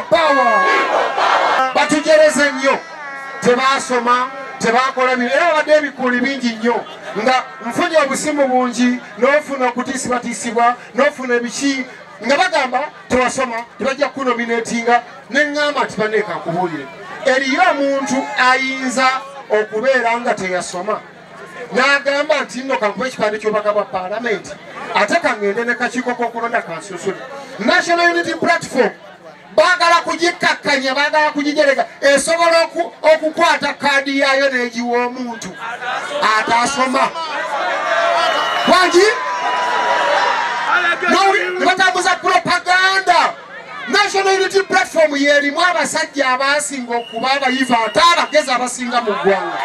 Power. Batujereze nnyo, tebasoma, tebakola bino, era babadde ebikuli bingi nnyo nga nfunye obusimu bungi, n'ofuna okutiisibwatiisibwa, n'ofuna ebiki nga bagamba tewasoma, tebajja kunominatinga. Ne ŋŋamba nti banneeka nkubuulire, eriyo omuntu ayinza okubeera nga teyasoma n'agamba nti nno kankuba ekipande ky'obubaka bwa paalamenti, ate kaŋŋende ne kakiiko k'okulonda kansusule. National Unity Platform baagala kugikkakkanya, baagala kugijerega, esobola okukwata kaadi yaayo n'egiwa omuntu atasoma. Wangi? Ne batambuza propaganda. National Unity Platform y'erimu abasajja abasinga okuba abayivu ate abagezi abasinga mu ggwanga.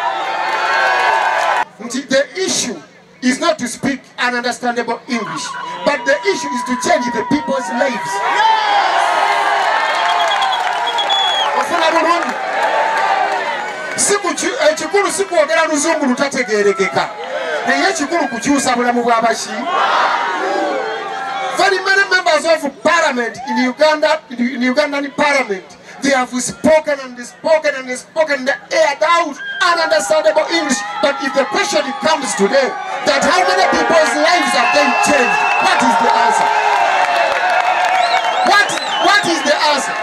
Nti the issue is not to speak an understandable English, but the issue is to change the people's lives. Ofuna bulungi. Ekikulu si kwogera luzungu lutategeerekeka, naye ekikulu kukyusa bulamu bw'abaki. Very many members of parliament in Uganda, in Ugandan parliament, they have spoken and spoken and spoken, they aired out ununderstandable English. But if the question comes today, that how many people's lives have they changed, what is the answer? What is the answer?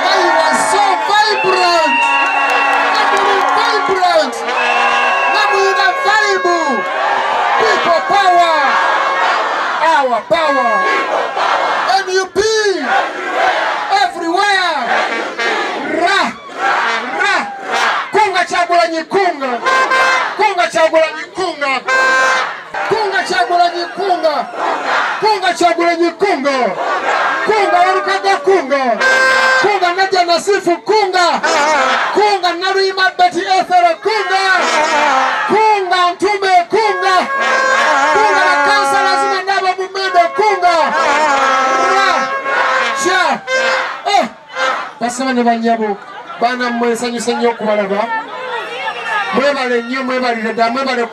They were so vibrant, vibrant, vibrant, people power. Our power. NUP everywhere. Ra ra. Kunga Kyagulanyi kunga. Kunga Kyagulanyi kunga. Kunga Kyagulanyi kunga. Kunga Kyagulanyi kunga. Kunga Walukaga kunga. Kunga Nadia Nasifu kunga. Kunga Naluyima Betty Ethel kunga. Kunga Ntume kunga. Kunga na kansa lazima ndaba mumendo kunga. Ra cha. Basaba ne banyabo bana mmwe nsanyuse nnyo okubalaba. Mwebale nnyo, mwebalire ddala, mwebale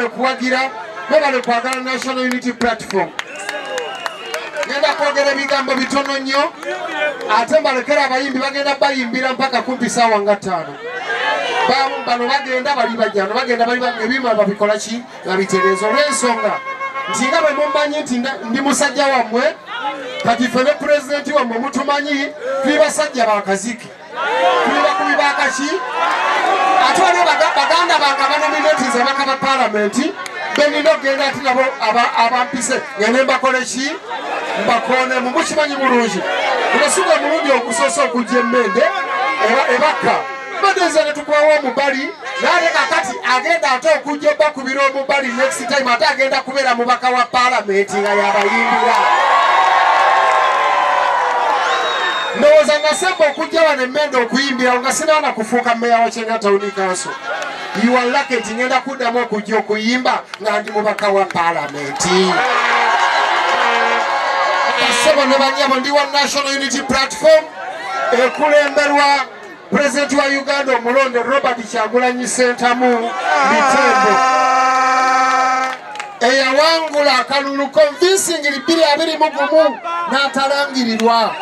kuwagira, mwebale kwagala National Unity Platform. Ngenda kwogera ebigambo bitono nnyo, ate mbalekera abayimbi bagenda bayimbira mpaka kumpi ssaawa nga 5. Bano bagenda bali bajja, bano bagenda bali bajja, ebyuma babikola ki? Babitereeza olw'ensonga nti nga bwe mumanyi nti ndi musajja wammwe, kati ffe ne pulezidenti wammwe mutumanyi, tuli basajja bakaziki, tuli bakubi bakaki, ate waliwo baganda bange abanominatinze ababaka ba paalamenti benina okugenda ate nabo abampise ngende mbakole ki? Mbakoonemu. Mukimanyi bulungi guno si gwe mulundi ogusoose okujja emmende ebakka badenza ne tukubawo omubali, naye kakati agenda ate okujja obakubira omubali next time, ate agenda kubeera mubaka wa paalamenti nga yabayimbira. Ndowooza nasemba okujja wano emmende okuyimbira nga sinaana kufuuka mmeya wa Kyengera Town Council. You are lucky nti ngenda kuddamu okujja okuyimba nga ndi mubaka wa paalamenti. Basebo ne bannyabo, ndi wa National Unity Platform ekulemberwa Pulezidenti wa Uganda omulonde Robert Kyagulanyi Ssentamu Mitembo, eyawangula akalulu convincingly 2021 n'atalangirirwa.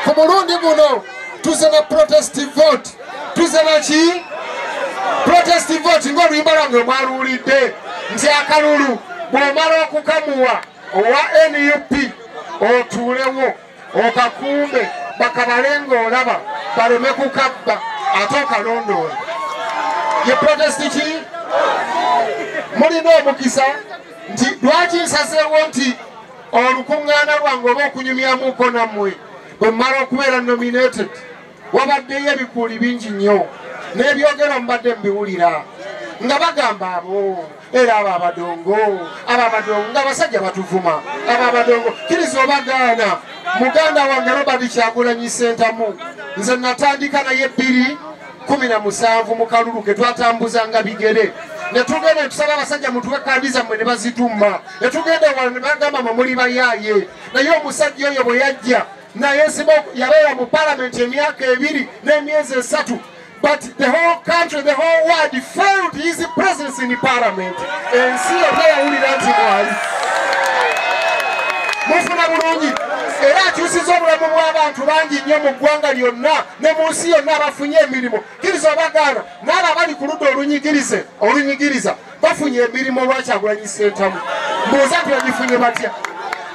Ku mulundi guno tuze na protest vote, tuze na ki? Protest vote ng'oluyimba lwange mwaluwulidde nti akalulu bw'omala okukamuwa owa NUP otuulewo okakumbe bakabale ng'olaba baleme kukabba ate okalondoola. Ye protest ki? Mulina omukisa nti lwaki nsazeewo nti olukuŋŋaana lwange oba okunyumyamuko nammwe bwe mmala okubeera nominated, wabaddeyo ebikuuli bingi nnyo n'ebyogero mbadde mbiwulira nga bagamba abo era abo abadongo, abo abadongo nga abasajja batuvuma, abo abadongo. Kkiriza obagaana. Muganda wange Robert Kyagulanyi Ssentamu nze natandika naye 2017 mu kalulu ke twatambuzanga bigere, ne tugenda tusaba abasajja mutuwe kaadi zammwe ne bazitumma, ne tugenda wano ne bagamba mwe muli bayaaye. Naye omusajja oyo bwe yajja naye yabeera mu paalamenti emyaka 2 n'emyezi 3, but the whole country, the whole world felt his presence in the parliament. Ensi yonna yawulira nti mwali. Mufuna bulungi. Era akyusiza obulamu bw'abantu bangi nnyo mu ggwanga lyonna ne mu nsi yonna abafunye emirimu. Kkiriza obagaana n'abo abali ku ludda olunyigiriza bafunye emirimu olwa Kyagulanyi Ssentamu. Mbuuza nti bagifunye batya?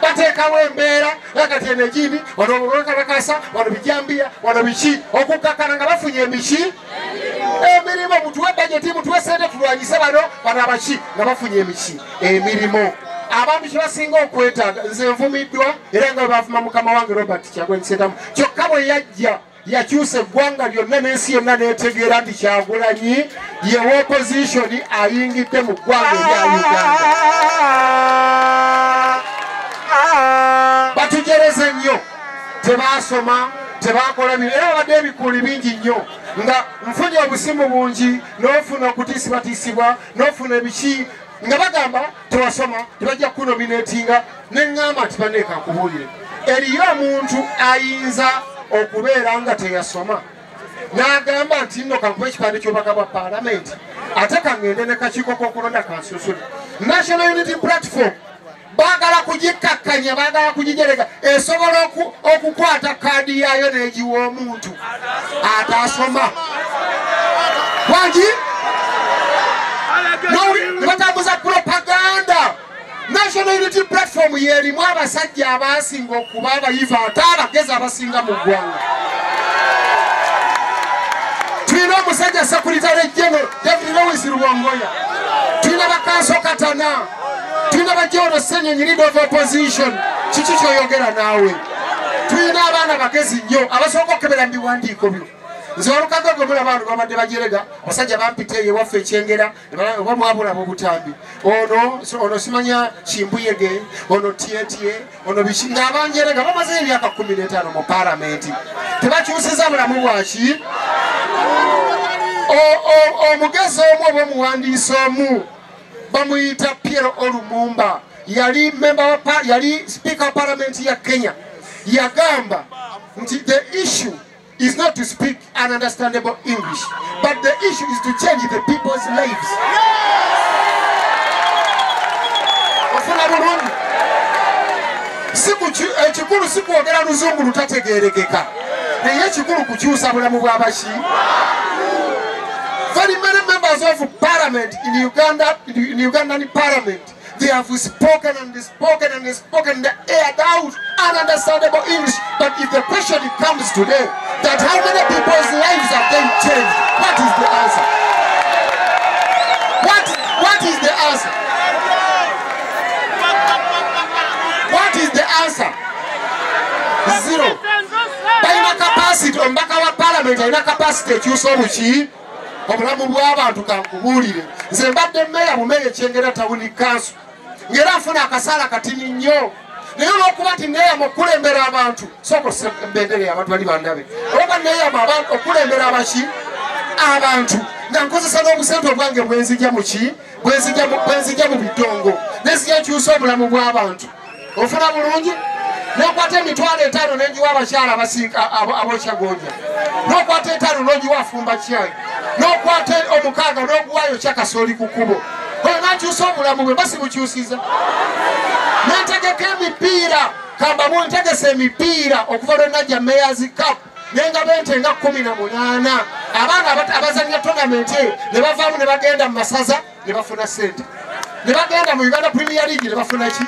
Bateekawo embeera nakati eno egindi wano olwekalakasa wano bijambiya wano biki okukakkana nga bafunye emiki emirimu. Mutuwe bajeti, mutuwe ssente tulwanyise bano bano abaki nga bafunye emiki emirimu. Abantu kye basinga okwetaaga, nze nvumiddwa era nga bavuma mukama wange Robert Kyagulanyi Ssentamu, kyokka bwe yajja yakyusa eggwanga lyonna n'ensi yonna n'etegeera nti Kyagulanyi ye opposition ayingidde mu ggwanga erya Uganda. Batujereze nnyo, tebaasoma, tebakola bino, era babadde ebikuli bingi nnyo nga nfunye obusimu bungi n'ofuna okutiisibwatiisibwa n'ofuna ebiki nga bagamba tewasoma tebajja kunominatinga. Neŋŋamba nti banneeka nkubuulire, eriyo omuntu ayinza okubeera nga teyasoma n'agamba nti nno kankuba ekipande ky'obubaka bwa paalamenti ate kaŋŋende ne kakiiko k'okulonda kansusule. National Unity Platform baagala kugikkakkanya, baagala kugijerega, esobola okukwata kaadi yaayo n'egiwa omuntu atasoma. Wangi ne batambuza propaganda. National Unity Platform yerimu abasajja abasinga okuba abayivu ate abagezi abasinga mu ggwanga. Tulina omusajja Secretary General David Lewis Rubongoya, tulina bakanso Katana, tulina bajono Ssenyonyi leader of opposition. Kiki kyoyogera naawe? Tulina abaana bagezi nnyo abasooka okukebera mu biwandiiko byo. Nze olukago gwe mulaba abantu babadde bajerega, abasajja bampita eyo ewaffe ekyengera oba mwabulaba obutambi, ono simanya Kimbuyege, ono tietie, ono biki, ng'abanjerega bamazeyo emyaka 15 mu paalamenti tebakyusiza bulamu bwaki. Omugezi omu oba omuwandiisi omu bamuyita Pierre Olumumba, yali member wa yali speaker wa parliament ya Kenya, yagamba nti the issue is not to speak an understandable English, but the issue is to change the people's lives. Ofuna bulungi, ekikulu si kwogera luzungu lutategeerekeka, naye ekikulu kukyusa bulamu bw'abaki. Very many members of parliament in Uganda, in Ugandan parliament, they have spoken and spoken and spoken, they aired out ununderstandable English. But if the question comes today, that how many people's lives have they changed, what is the answer? What is the answer? What is the answer? Zero. Balina capacity, omubaka wa parliament alina capacity ekyusa obuki obulamu bw'abantu. Kankubuulire, nze mbadde mmeeya bumeeya Kyengera Town Council, ng'era nfuna akasaala katini nnyo, naye olw'okuba nti neeyama okukulembera abantu, sooka bendera abantu bali bandabe, olwokuba neeyama okukulembera abaki abantu nga nkozesa n'obusente obwange bwenzijja muki bwenzijja mu bidongo nenzijja nkyusa obulamu bw'abantu. Ofuna bulungi, n'okwata 5,000 n'enjiwa abakyala abokya gonja, n'okwata 5 n'ogiwa afumba kyayi, n'okwata 6 n'oguwaayo kyakasooli ku kkubo, oyo n'akyusa obulamu bwe basibukyusiza. Nentegeka emipiira, kambamu ntegesa emipiira okuva lwe najja Mayor's Cup, nengaba ente nga 18 abaana abazannya tournament ne bavaamu ne bagenda mu masaza ne bafuna ssente, ne bagenda mu Uganda Premier League ne bafuna ki.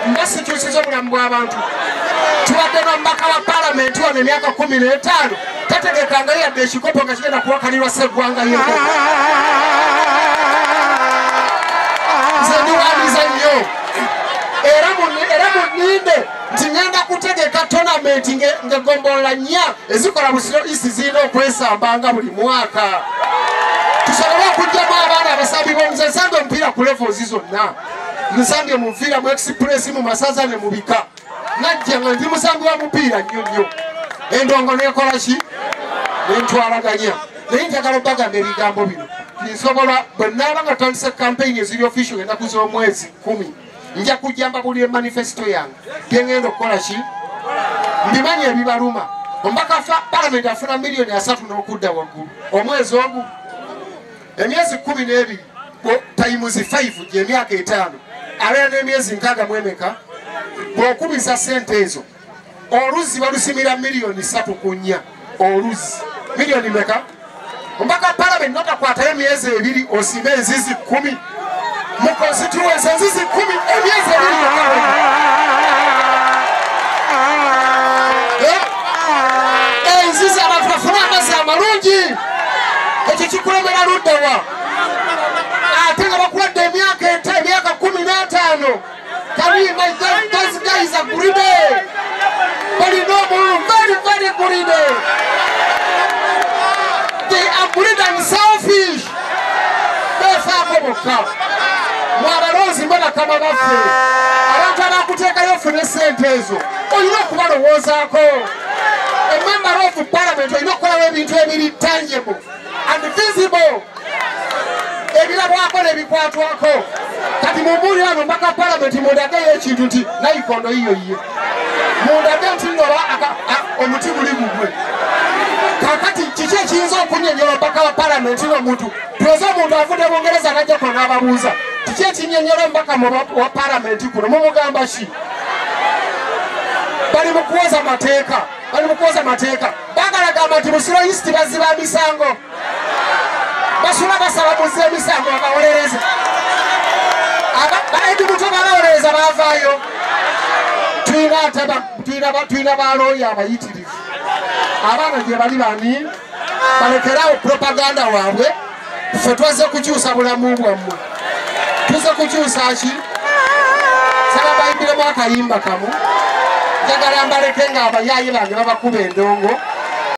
Mbasikyusiza obulamu bw'abantu. Tubadde n'omubaka wa paalamenti wano emyaka 15 tategekangayo yadde ekikopo nga kigenda kuwakanirwa sseggwanga y'enkoko. Nze ndiwaniza nnyo era muninde nti ngenda kutegeka tournament ng'eggombolola 4 ezikola Busiro East zirina okwesambanga buli mwaka, tusobole okuggyamu abaana abasambi b'omuze. Nsambye omupiira ku levels zonna, nsambye mu nfiira, mu express, mu masaza ne mu bika. Najja nga ndi musambi wa mupiira nnyo nnyo, endongo nekola ki nentwalaganya. Naye njagala obbagamba ebigambo bino, nsobola bwe naaba nga tutandise campaign eziri official ennaku z'omwezi 10, nja kujja mbabulire manifesto yange bye ngenda okukola ki, mbimanyi ebibaluma. Omubaka parliament afuna 30 million n'okudda waggulu omwezi ogu, emyezi 12 times 5 gy'emyaka 5, abeera n'emyezi 64. Bw'okubisa ssente ezo Oluzzi balusimira miliyoni 3 ku 4. Oluzzi miliyoni meka? Omubaka wa palamenti notakwatayo emyezi 2 osime enzizi 10 mu constituency, enzizi 10 emyezi 2 yokka. Enzizi abantu bafune amazzi amalungi. Ekyo kikulemera luddawa? Ate nga bakuwadde emyaka 5, emyaka 15. Those guys are greedy. Balina omululu, very very greedy. They are greedy and selfish. Beefaako bokka. Mwe abalonzi mwe bakama baffe, abantu abakuteekayo ofune ssente ezo olina okubalowoozaako. A member of parliament olina okukolawo ebintu ebiri tangible and visible, ebirabwako n'ebikwatwako. Kati mumbuulire wano omubaka wa palamenti, mundageyo ekintu nti nayikondo yiyo ye, mundage nti nno omuti guli gugwe. Kakati kiki ekiyinza okunnyonnyola omubaka wa palamenti n'omuntu? Tuloze omuntu avudde Bungereza n'ajja kuno n'ababuuza kiki ekinnyonnyola omubaka wa palamenti kuno, mumugamba ki? Bali mu kuwoza mateeka, bali mu kuwoza mateeka. Baagala gamba nti Busiro East baziba misango, basula basaba muzze emisango babawolereze. Baedi muto babawolereza baavaayo. Tulina balooya abayitirivu, abaana gye bali bani balekerawo propaganda waabwe. Ffe twazze kukyusa bulamu bwammwe, tuzze kukyusa ki? Saba bayimbiremu akayimba kamu. Njagala mbaleke nga abayaayi bange babakuba endongo.